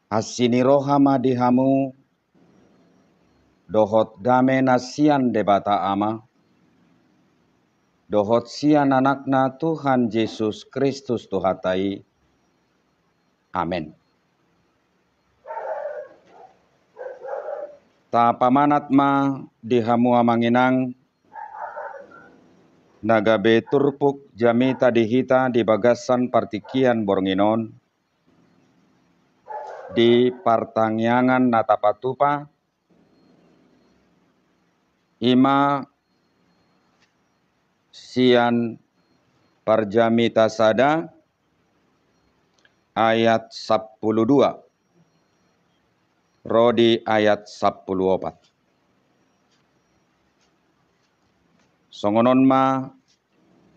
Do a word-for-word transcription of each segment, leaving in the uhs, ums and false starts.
Asi ni roha ma di hamu, dohot dame na sian Debata Ama, dohot sian Anakna Tuhan Jesus Kristus Tuhanta i. Amen. Tapamanat ma di hamu amang inang, na gabe turpuk jamita di hita di bagasan partingkian borngin on, di partangiangan na tapatupa, i ma sian Parjamita sada ayat sampulu dua ro di ayat sampulu opat. Songon on ma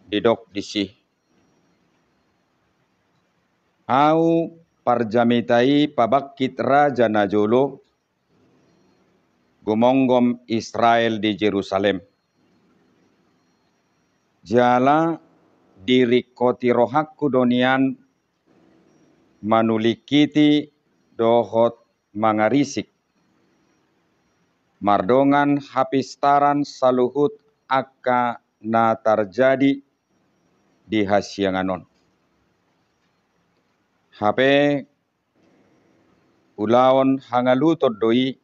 didok disi: Ahu Parjamita i pabangkit raja na jolo, gumonggom Israel di Jerusalem. Jala diringkoti rohangku do nian manulingkiti dohot mangarisik mardongan hapistaran saluhut angka na tarjadi di hasiangan on. Hape ulaon hangaluton do i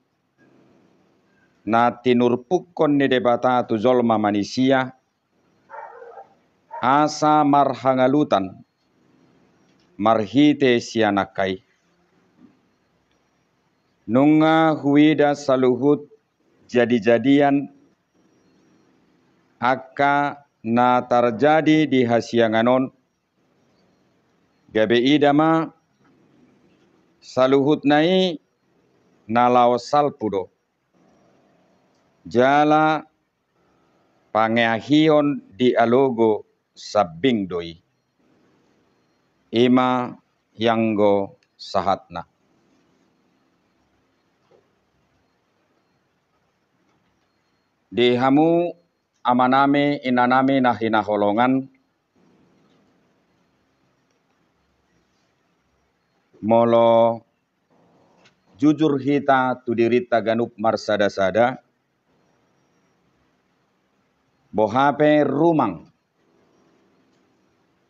na tinurpukkon ni Debata tu jolma manisia, asa marhangalutan marhite sian angka i. Nunga huida saluhut jadijadian angka na tarjadi di hasiangan on, gabe ida ma, saluhutna i na laho salpu do. Jala pangeahion dialogo sambing do i. I ma ianggo sahatna. Di hamu amanami, inanami na hinaholongan, molo jujur hita tu dirinta ganup marsada-sada, boha pe rumang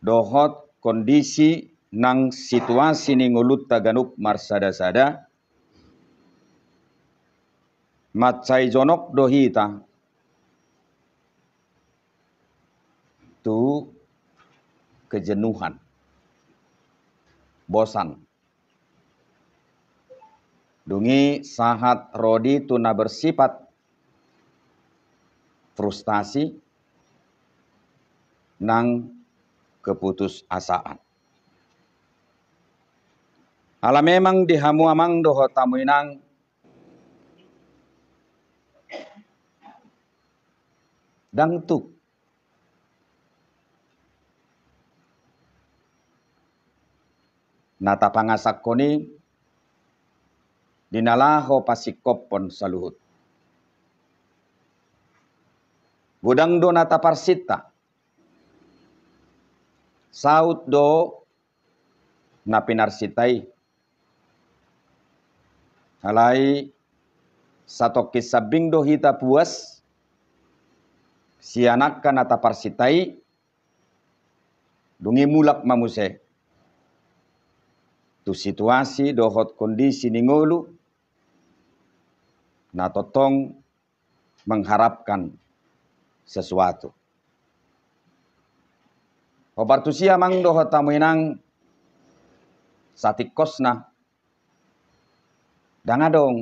dohot kondisi nang situasi ni ngolunta ganup marsada-sada, mansai jonok do hita tu kejenuhan, bosan. Dung i sahat ro di tu na bersifat frustasi nang keputusasaan. Ala memang di hamu amang dohot hamu inang, ndang tuk na tapangasangkon i di na laho pasingkophon saluhut. Godang do na taparsinta. Saut do na pinarsinta i. Alai satongkin sambing do hita puas sian angka na taparsinta i, dung i mulak ma muse tu situasi dohot kondisi ni ngolu na tongtong mengharapkan sesuatu. Hombar tusi amang dohot hamu inang, satingkosna ndang adong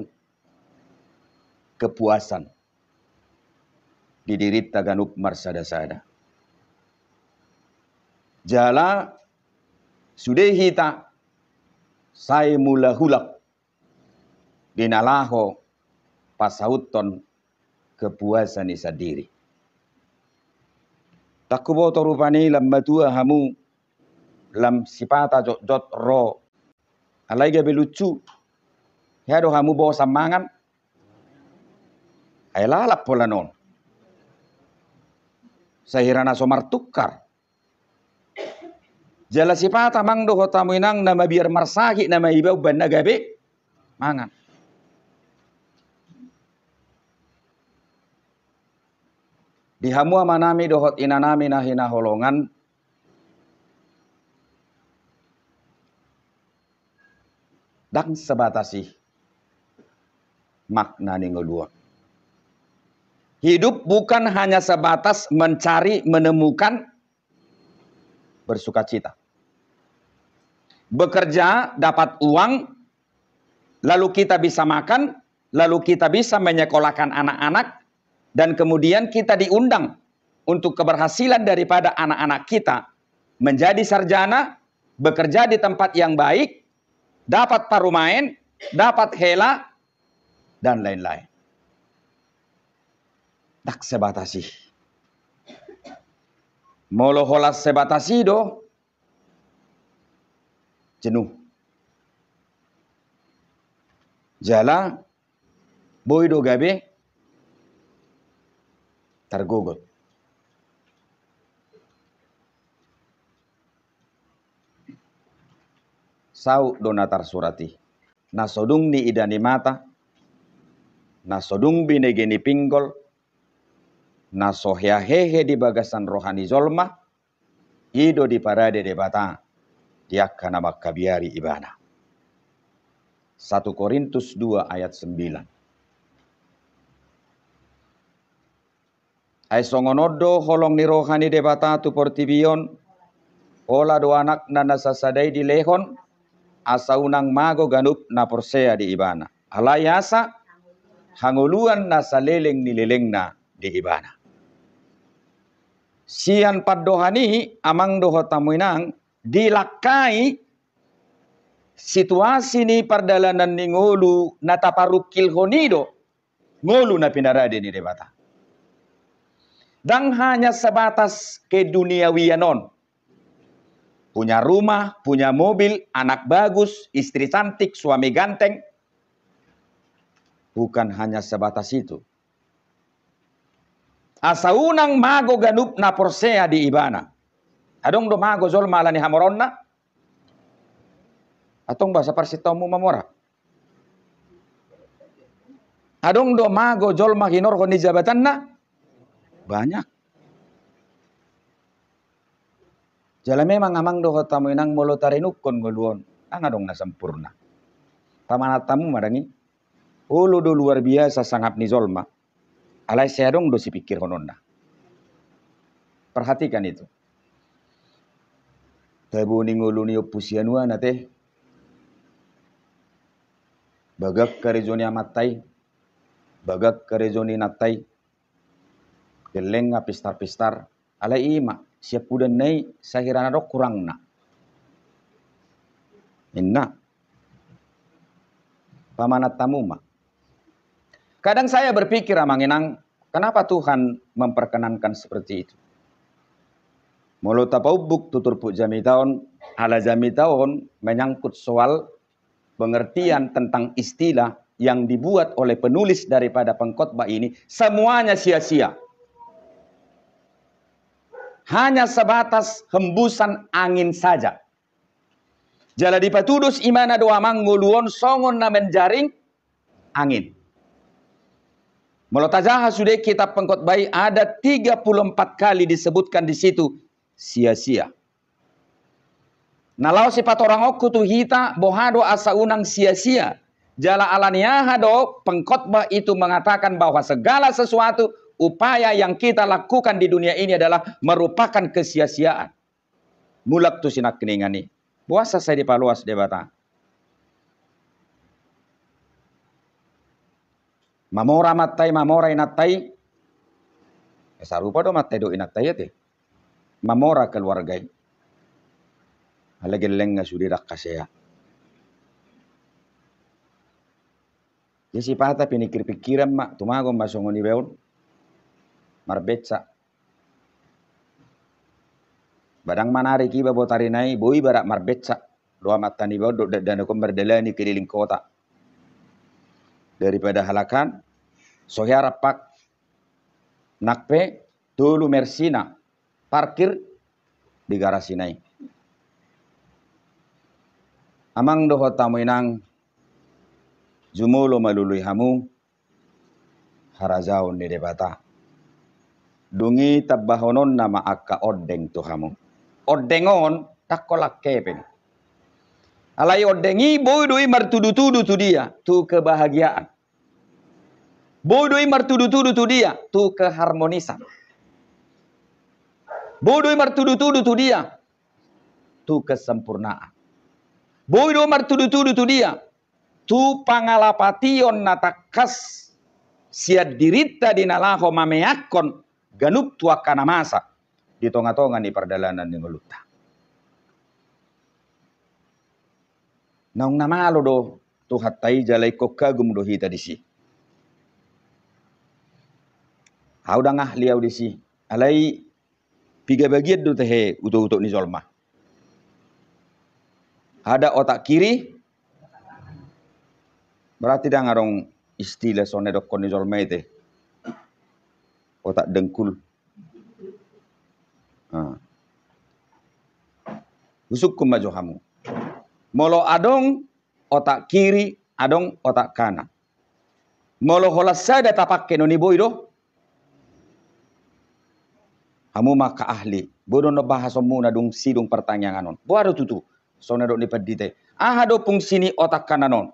kepuasan di dirinta ganup marsada-sada. Jala sude hita sai mulak-ulak di na laho pasauthon kepuasan i sandiri. Ndang huboto rupani lam matua hamu, lam sipata jotjot ro. Alai gabe lucu. Hea do hamu bosan mangan? Ai lalap pola non. Sahira na so martukar. Jala sipata amang dohot hamu inang na mabiar marsahit nama iba umbahen na gabe mangan. Di hamu amanami dohot inanami na hinaholongan, ndang sebatas i makna ni ngolu on. Hidup bukan hanya sebatas mencari, menemukan, bersukacita. Bekerja, dapat uang, lalu kita bisa makan, lalu kita bisa menyekolahkan anak-anak, dan kemudian kita diundang untuk keberhasilan daripada anak-anak kita menjadi sarjana, bekerja di tempat yang baik, dapat parumaen, dapat hela, dan lain-lain. Ndang sebatas i. Molo holan sebatas i do, jenuh. Jala boi do gabe targogot. Saut do na tarsurat i. Na so dung niida ni mata, na so dung binege ni pinggol, na so hea hehe di bagasan roha ni jolma, i do diparade Debata di angka na mangkabiari ibana. Satu Korintus dua ayat sembilan. Ai songon on do holong ni roha ni Debata tu portibi on, pola do Anakna na sasada i dilehon, asa unang mago ganup na porsea di Ibana. Alai asa hangoluan na saleleng ni lelengna di Ibana. Sian pandohan i, amang dohot hamu inang, dilangkai situasi ni pardalanan ni ngolu na taparungkilhon i do ngolu na pinarade ni Debata. Ndang hanya sebatas keduniawian on. Punya rumah, punya mobil, anak bagus, istri cantik, suami ganteng. Bukan hanya sebatas itu. Asa unang mago ganup na porsea di Ibana. Adong do mago jolma ala ni hamoraonna? Antong boasa parsitaonmu mamora? Adong do mago jolma hinorhon ni jabatanna? Banyak. Jala memang amang dohot hamu inang, molo tarenungkon ngolu on, ndang adong na sempurna. Pamanat hamu ma dang i. Olo do luar biasa sangap ni jolma. Alai sai adong do sipingkirhononna. Perhatikan itu. Tabo ni ngolu ni Ompu Sianua na te. Bagak karejo ni amanta i. Bagak karejo ni inanta i. Gelleng nga pistar-pistar. Alai i ma, siampudanna i sahira na adong hurangna. Inna. Pamanat hamu ma. Kadang saya berpikir, amang inang, kenapa Tuhan memperkenankan seperti itu? Molo tapaumbuk tu turpuk jamita on, ala jamita on menyangkut soal pengertian tentang istilah yang dibuat oleh penulis daripada pengkhotbah ini, semuanya sia-sia. Hanya sebatas hembusan angin saja. Jala dipatudos ibana do amang ngolu on songon na menjaring angin. Molo tajaha sude kitab Pengkhotbah i, ada tiga puluh empat kali disebutkan di situ sia-sia. Na laho sipatorangonku tu hita, boha do asa unang sia-sia. Jala ala ni aha do Pengkhotbah itu mengatakan bahwa segala sesuatu upaya yang kita lakukan di dunia ini adalah merupakan kesia-siaan. Mulak tu sinangkiningan i. Boasa sai dipaloas Debata? Mamora amanta i, mamora inanta i. Eh, sarupa do amanta i dohot inanta i ate. Mamora keluarga i. Alai gelleng nga sude dang hasea. Ia sipata piningkir-pingkiran ma, tumagon ma songon iba on. Marbetsa. Ba dang manarik iba botarina i, boi iba rap marbetsa. Dohot amanta niba on dohot dakdanak on mardalani keliling kota. Daripada halakan, so hea rampak. Nang pe tolu Mercy-na parkir di garasina i. Amang dohot hamu inang, Jumolo ma lului hamu harajaon ni Debata. Dung i tambahononna ma angka ondeng tu hamu. Ondeng on ndang holan hepeng. Alai ondeng i boi do i martudu-tudu tu dia? Tu kebahagiaan. Boi do i martudu-tudu tu dia? Tu keharmonisan. Boi do i martudu-tudu tu dia? Tu kesempurnaan. Boi do martudu-tudu tu dia? Tu pangalapation na tangkas sian dirinta di na laho mameakkon ganup tu angka na masa di tonga-tonga ni pardalanan ni ngolunta. Naung na malo do Tuhanta i jala ingkon kagum do hita disi. Ahu ndang ahli ahu disi. Alai piga bagian do tehe utok-utok ni jolma. Ada otak kiri, berarti ndang adong istilah songon na didokkon ni jolma i te. Otak dengkul. Nah. Husungkun ma jo hamu. Molo adong otak kiri, adong otak kanan. Molo holan sada tapangke non i boi do? Hamu ma angka ahli, boi do non bahasonmuna dung sidung partangiangan on. Boha do tutu? Songon na didok ni pandita i. Aha do fungsi ni otak kanan on?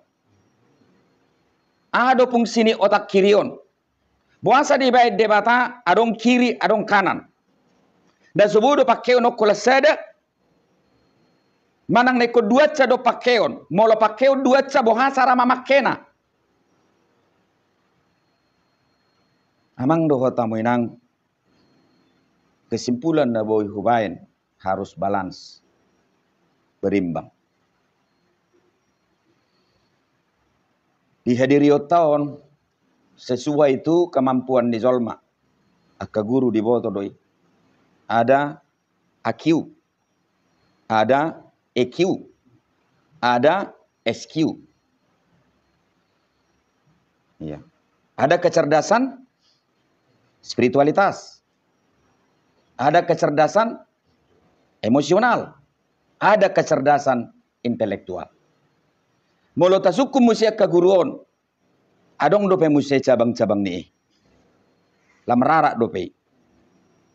Aha do fungsi ni otak kiri on? Boasa dibaen Debata adong kiri, adong kanan? Nda so boi do pangkeon on holan sada? Manang na ingkon duansa do pangkeon? Molo pangkeon duansa, boasa ra mamangkena? Amang dohot hamu inang, kesimpulan na boi hubaen, harus balance, berimbang. Di hadirionta on, sesuai tu kemampuan ni jolma. Angka guru diboto do i. Ada I Q, ada E Q, ada S Q. Iya. Ada kecerdasan spiritualitas, ada kecerdasan emosional, ada kecerdasan intelektual. Molo tasungkun muse angka guru on, adong dope muse cabang-cabang ni i. Lam rarak dope i.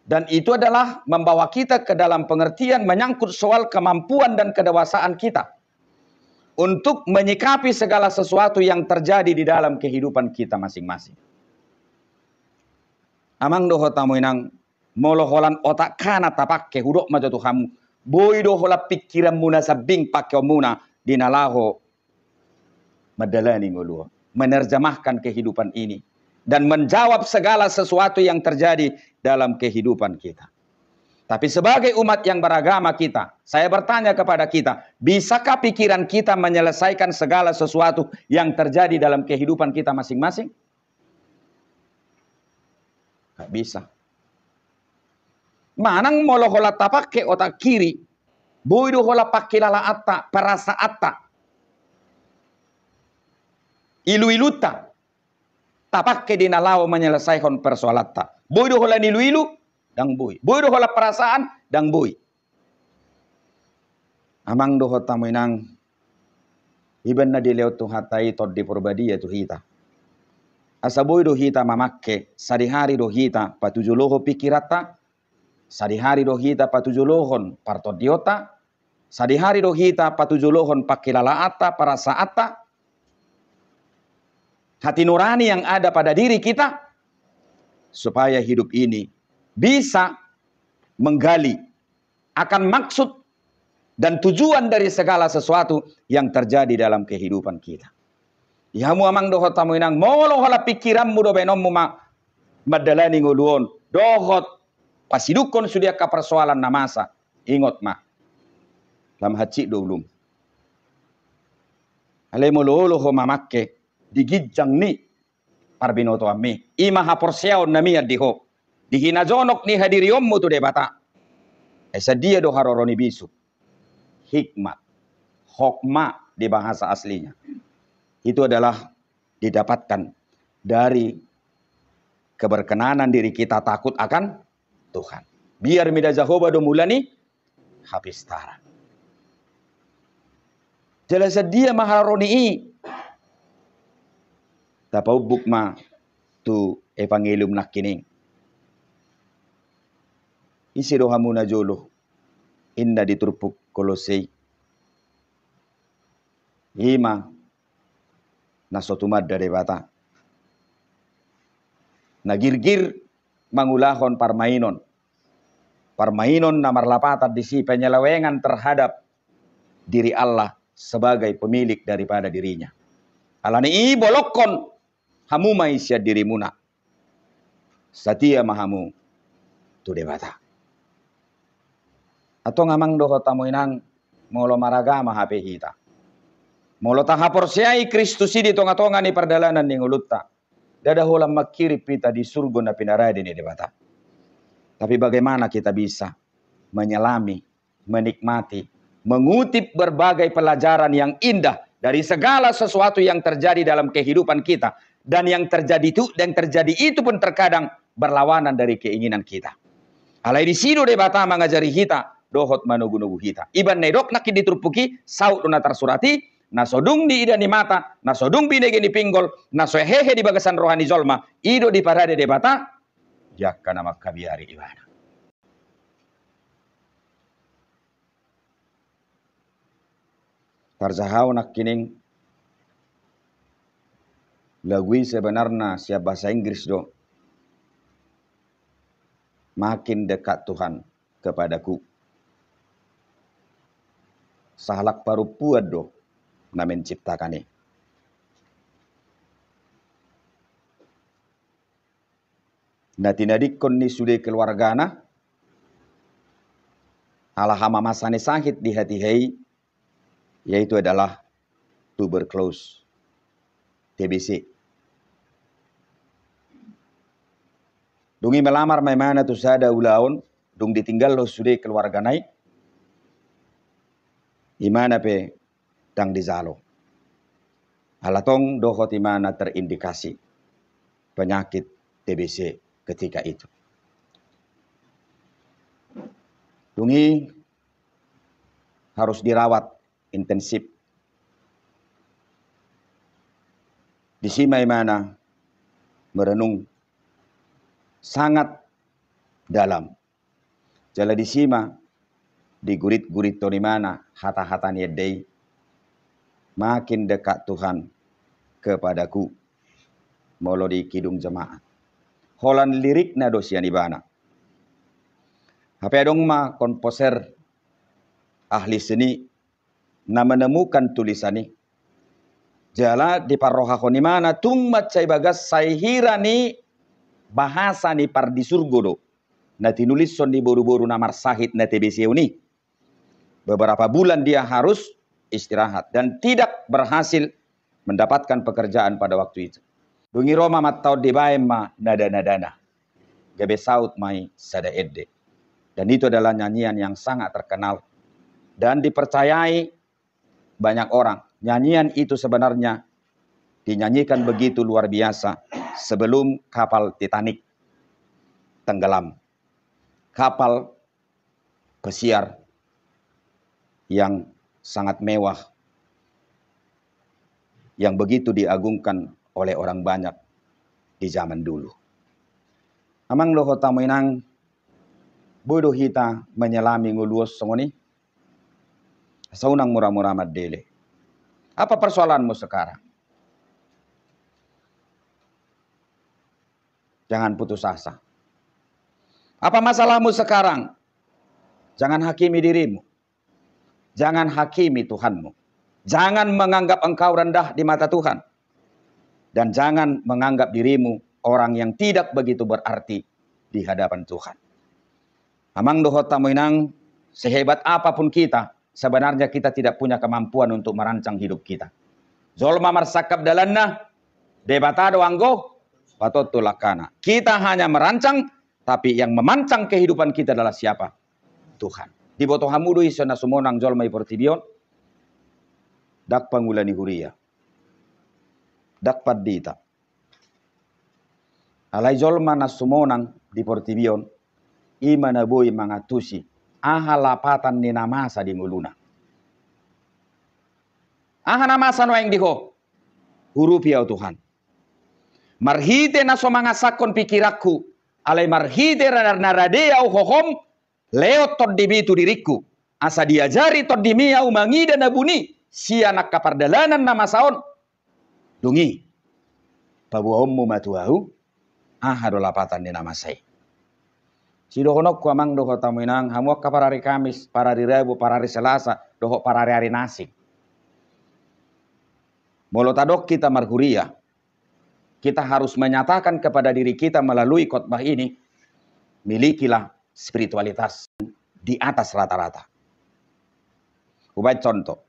Dan itu adalah membawa kita ke dalam pengertian menyangkut soal kemampuan dan kedewasaan kita untuk menyikapi segala sesuatu yang terjadi di dalam kehidupan kita masing-masing. Amang dohot hamu inang, molo holan otak kanan tapangke, hudok ma jo tu hamu, boi do holan pingkiranmuna sambing pangkeonmuna di na laho mandalani ngolu on, menerjemahkan kehidupan ini, dan menjawab segala sesuatu yang terjadi dalam kehidupan kita. Tapi sebagai umat yang beragama kita, saya bertanya kepada kita, bisakah pikiran kita menyelesaikan segala sesuatu yang terjadi dalam kehidupan kita masing-masing? Nggak bisa. Manang molo holan tapangke otak kiri, boi do holan pangkilalaanta, perasaanta, ilu-ilunta tapangke di na laho menyelesaikan persoalanta. Boi do holan ilu-ilu? Ndang boi. Boi do holan perasaan? Ndang boi. Amang dohot hamu inang, ibaen na dilehon Tuhanta i Tondi Porbadia tu hita. Asa boi do hita mamangke, sadihari do hita patujolohon pingkiranta, sadihari do hita patujolohon partondionta, sadihari do hita patujolohon pangkilalaanta, perasaanta, hati nurani yang ada pada diri kita, supaya hidup ini bisa menggali akan maksud dan tujuan dari segala sesuatu yang terjadi dalam kehidupan kita. Di hamu amang dohot hamu inang, molo holan pingkiranmu do baenonmu ma mandalani ngolu on, dohot pasidungkon sude angka persoalan na masa, ingot ma, lam hansit do ulum. Alai molo olo ho mamangke di ginjang ni parbinotoanmi, i ma haporseaon na mian di ho, di hinajonok ni hadirionmu tu Debata. Ai sadia do haroro ni bisuk? Hikmat, hokmah di bahasa aslinya. Itu adalah didapatkan dari keberkenanan diri kita takut akan Tuhan. Biar mida Jahowa do mula ni hapistaran. Jala sadia ma haroro ni i? Tapaumbuk ma tu evangelium nangkining. Ise do hamu najolo, inna di turpuk Kolose i? Ima na so tumanda Debata, na girgir mangulahon parmainon, parmainon na marlapatan disi, penyelewengan terhadap diri Allah sebagai pemilik daripada dirinya. Alani i bolongkon hamu ma i sian dirimuna, satia ma hamu tu Debata. Antong amang dohot hamu inang, molo maragama hape hita, molo tahaporseai Kristus i di tonga-tonga ni pardalanan ni ngolunta, ndada holan manghirim hita di surgo na pinarade ni Debata. Tapi bagaimana kita bisa menyelami, menikmati, mengutip berbagai pelajaran yang indah dari segala sesuatu yang terjadi dalam kehidupan kita, dan yang terjadi itu, yang terjadi itu pun terkadang berlawanan dari keinginan kita. Alai disi do Debata mangajari hita dohot manogu-nogu hita. Iban na didok nangkin di turpuk i, saut do na tarsurat i, na so dung diida ni mata, na so dung binege ni pinggol, na so hehe di bagasan roha ni jolma, i do diparade Debata di angka na mangkabiari ibana. Tarjaha au nangkining, lagu i sebenarna sian bahasa Inggris do, Makin Dekat Tuhan Kepadaku. Sahalak parompuan do na menciptakan i. Na tinadingkon ni sude keluargana ala hamamasa ni sahit di hatiha i, yaitu adalah tuberculosis, T B C. Dung i melamar ma imana tu sada ulaon, dung ditinggalhon sude keluargana i, imana pe ndang dijalo. Ala tong dohot imana terindikasi penyakit T B C ketika itu. Dung i harus dirawat intensif. Disi ma imana merenung sangat dalam. Jala disi ma digurit-gurithon imana hata-hata ni ende i, Makin Dekat Tuhan Kepadaku, molo di Kidung Jemaat. Holan lirikna do sian ibana. Hape adong ma komposer, ahli seni, na menemukan tulisan i. Jala diparrohahon imana tung mansai bagas sai hira ni bahasa ni pardisurgo do na tinulishon ni boru-boru na marsahit na T B C on i. Beberapa bulan dia harus istirahat dan tidak berhasil mendapatkan pekerjaan pada waktu itu. Dung i ro ma mantau dibaen ma nada-nadana. Gabe saut ma i sada ende. Dan itu adalah nyanyian yang sangat terkenal dan dipercayai banyak orang. Nyanyian itu sebenarnya dinyanyikan begitu luar biasa sebelum kapal Titanic tenggelam. Kapal pesiar yang sangat mewah, yang begitu diagungkan oleh orang banyak di zaman dulu. Amang dohot hamu inang, boi do hita menyelami ngoluon songon i? Asa unang mura-mura mandele. Apa persoalanmu sekarang? Jangan putus asa. Apa masalahmu sekarang? Jangan hakimi dirimu. Jangan hakimi Tuhanmu. Jangan menganggap engkau rendah di mata Tuhan. Dan jangan menganggap dirimu orang yang tidak begitu berarti di hadapan Tuhan. Amang dohot hamu inang, sehebat apapun kita, sebenarnya kita tidak punya kemampuan untuk merancang hidup kita. Jolma marsangkap dalanna, Debata do anggo patontu langkana. Kita hanya merancang, tapi yang memancang kehidupan kita adalah siapa? Tuhan. Diboto hamu do ise na sumonang jolma di portibi on? Ndang pangula ni huria, ndang pandita. Alai jolma na sumonang di portibi on, i ma na boi mangantusi aha lapatan ni na masa di ngoluna. Aha na masa nuaeng di ho? Urupi au Tuhan. marhite na so mangasangkon pingkiranku, alai marhite ra-, na rade ahu hohom, lehon tondimi tu diringku, asa diajari tondimi ahu mangida na buni sian angka pardalanan na masa on. Dung i, paboaonmu ma tu ahu aha do lapatan ni na masa i. Sidohononku amang dohot hamu inang, hamu angka parari Kamis, parari Rabu, parari Selasa, dohot parari-ari na asing. Molo tadok hita marhuria, kita harus menyatakan kepada diri kita melalui khotbah ini, milikilah spiritualitas di atas rata-rata. Hubaen contoh.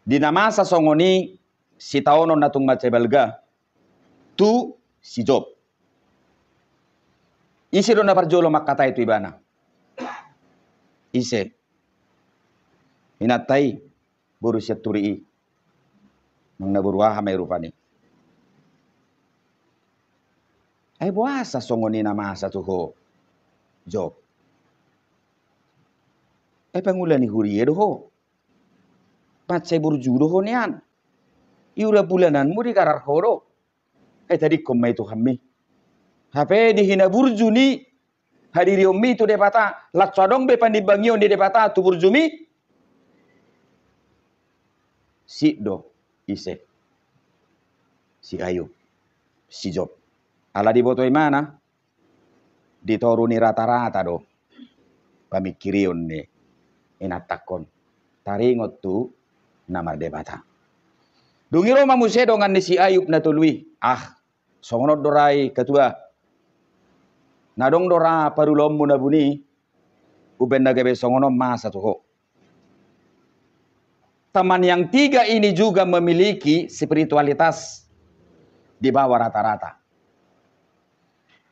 Di na masa songon i, sitaonon na tung mansai balga tu si Job. Ise do na parjolo mangkatai tu ibana? Ise? Inanta i, boru Sianturi i. Nang na boru aha ma i rupani? Ai boasa songon i na masa tu ho, Job? Ai pangula ni huria do ho. Mansai burju do ho nian. Iuran bulananmu digarar ho do. Ai tadingkon ma i Tuhanmi. Hape di hinaburju ni hadirionmi tu Debata, lan so adong be panimbangion ni Debata tu burjumi. Sip do ise? Si Ayub, si Job. Ala diboto ibana, di toru ni rata-rata do pamingkirion ni inantangkon. Taringot tu na mardebata. Dung i ro ma muse dongan ni si Ayub na tolu i. Ah, songon on do ra i ketua. Na adong do ra parulaonmu na buni, umbaen na gabe songon on masa tu ho. Teman yang tiga ini juga memiliki spiritualitas di bawah rata-rata.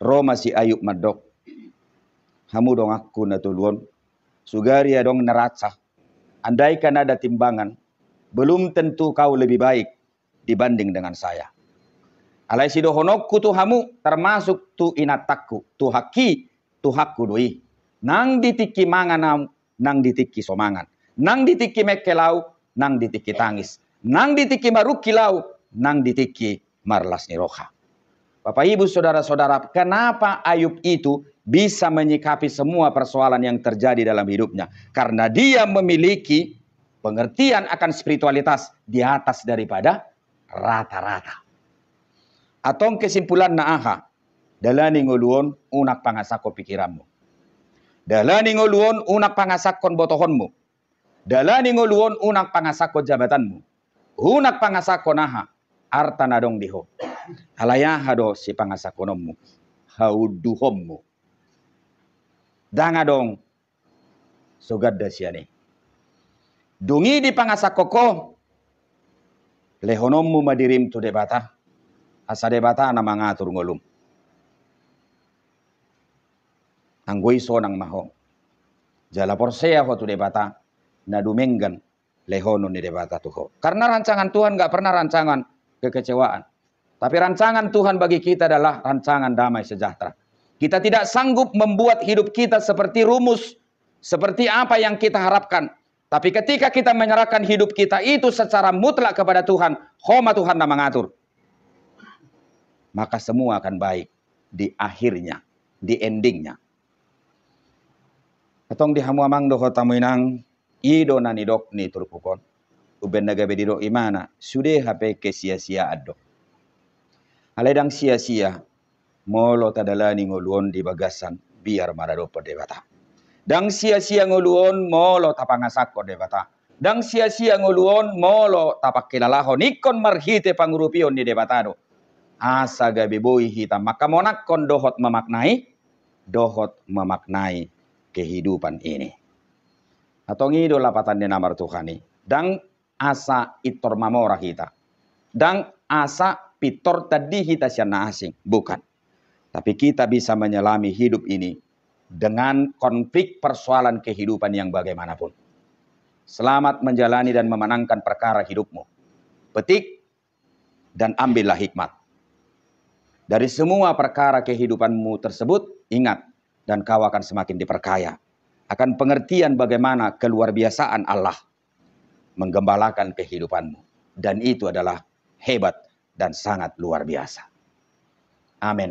Ro ma si Ayub mandok, hamu donganku na tolu on, sugari adong neraca, andaikan ada timbangan, belum tentu kau lebih baik dibanding dengan saya. Alai sidohononku tu hamu, termasuk tu inantangku, Tuhanki, Tuhanku do i. Nang di tingki mangan ahu, nang di tingki so mangan. Nang di tingki mengkel ahu, nang di tingki tangis. Nang di tingki marungkil ahu, nang di tingki marlas ni roha. Bapak Ibu, saudara-saudara, kenapa Ayub itu bisa menyikapi semua persoalan yang terjadi dalam hidupnya? Karena dia memiliki pengertian akan spiritualitas di atas daripada rata-rata. Antong kesimpulanna aha? Dalani ngolu on, unang pangasangkon pingkiranmu. Dalani ngolu on, unang pangasangkon botohonmu. Dalani ngolu on, unang pangasangkon jabatanmu. Unang pangasangkon aha? Arta na adong di ho. Alai aha do sipangasangkononmu? Haunduhonmu. Ndang adong so ganda sian i. Dung i dipangasangkon ho, lehononmu ma dirim tu Debata, asa Debata na mangatur ngolum. Anggo i sonang ma ho. Jala porsea ho tu Debata, na dumenggan lehonon ni Debata tu ho. Karena rancangan Tuhan nggak pernah rancangan kekecewaan. Tapi rancangan Tuhan bagi kita adalah rancangan damai sejahtera. Kita tidak sanggup membuat hidup kita seperti rumus, seperti apa yang kita harapkan. Tapi ketika kita menyerahkan hidup kita itu secara mutlak kepada Tuhan, ho ma Tuhan na mangatur, maka semua akan baik di akhirnya, di endingnya. Antong di hamu amang dohot hamu inang, i do na nidok ni turpuk on. Umbaen na gabe didok ibana, sude hape kesia-siaan do. Alai ndang sia-sia molo tadalani ngolu on di bagasan biar maradophon Debata. Ndang sia-sia ngolu on molo tapangasangkon Debata. Ndang sia-sia ngolu on molo tapangkilalahon ingkon marhite pangurupion ni Debata do. Asa gabe boi hita mangkamonangkon dohot memaknai, dohot memaknai kehidupan ini. Antong i do lapatan ni na martuhan i. Ndang asa pintor mamora hita. Ndang asa pintor tandi hita sian na asing. Bukan. Tapi kita bisa menyelami hidup ini dengan konflik persoalan kehidupan yang bagaimanapun. Selamat menjalani dan memenangkan perkara hidupmu. Petik dan ambillah hikmat. Dari semua perkara kehidupanmu tersebut, ingat, dan kau akan semakin diperkaya akan pengertian bagaimana keluarbiasaan Allah menggembalakan kehidupanmu. Dan itu adalah hebat dan sangat luar biasa. Amen.